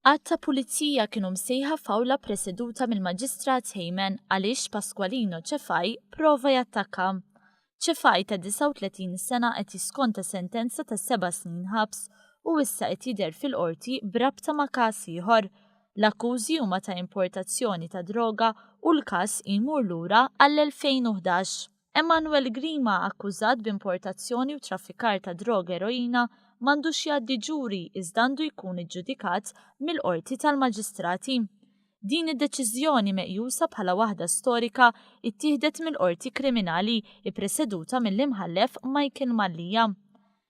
Għadd ta' pulizija kienu msejħa f'awla preseduta mill-Maġistrat Hayman għaliex Pasqualino Cefai prova jattakka. Cefai ta' 39 sena qed jiskonta sentenza ta' seba' snin ħabs u issa qed jidher fil-Qorti b'rabta ma' każ ieħor. L-akkużi huma ta' importazzjoni ta' droga u l-każ jmur lura għall-2011. Emanuel Grima akkużat b'importazzjoni u traffikar ta' droga eroina m'għandux jgħaddi ġuri iżda għandu jkun iġġudikat mill-Qorti tal-Maġistrati. Din id-deċiżjoni meqjusa bħala waħda storika ittieħdet mill-Qorti Kriminali ippreseduta mill-Imħallef Michael Mallia.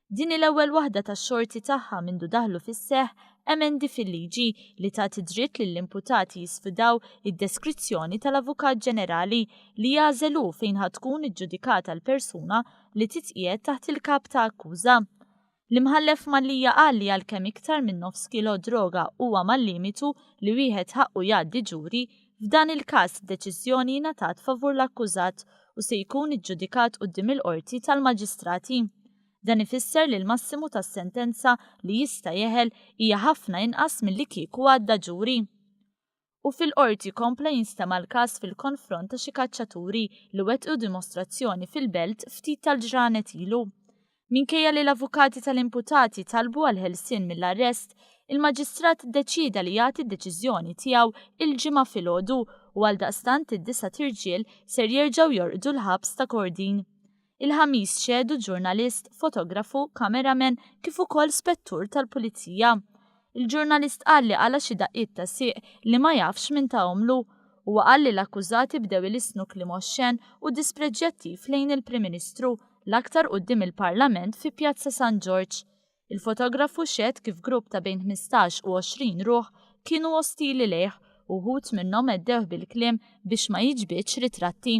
Din hi l-ewwel waħda tax-xorti tagħha mindu daħlu fis-seħħ emendi fil-liġi li tagħti dritt lill-imputati jisfidaw id-deskrizzjoni tal-Avukat Ġenerali li jagħżel hu fejn ħa tkun iġġudikata l-persuna li titqiegħed taħt il-kap ta' akkuża. L-Imħallef Mallia qal li għalkemm iktar minn nofs kilo droga huwa mal-limitu li wieħed ħaqqu jgħaddi ġuri, f'dan il-każ id-deċiżjoni ngħatat favur l-akkużat u se jkun iġġudikat quddiem il-Qorti tal-Maġistrati. Dan ifisser li l-massimu tas-sentenza li jista' jeħel hija ħafna inqas milli kieku għadda ġuri. U fil-Qorti kompla jinstema' l-każ fil-konfront ta' xi kaċċaturi li wettqu dimostrazzjoni fil-Belt ftit tal-ġranet ilu. Minkejja li l-avukati tal-imputati talbu għall-ħelsien mill-arrest, il-Maġistrat ddeċieda li jagħti d-deċiżjoni tiegħu il-Ġimgħa filgħodu u għaldaqstant id-disat irġiel ser jerġgħu jorqdu l-ħabs ta' Kordin. Il-Ħamis xehdu ġurnalist, fotografu, cameraman kif ukoll spettur tal-Pulizija. Il-ġurnalist qal li qala' xi daqqiet ta' sieq li ma jafx min tahomlu. Huwa qal li l-akkużati bdew ilissnu kliem oxxen u dispreġjattiv lejn il-Prim Ministru, l-aktar quddiem il-Parlament fi Pjazza San Ġorġ. Il-fotografu xehed kif grupp ta' bejn 15 u 20 ruħ kienu ostili lejh u wħud minnhom għeddewh bil-kliem biex ma jiġbidx ritratti.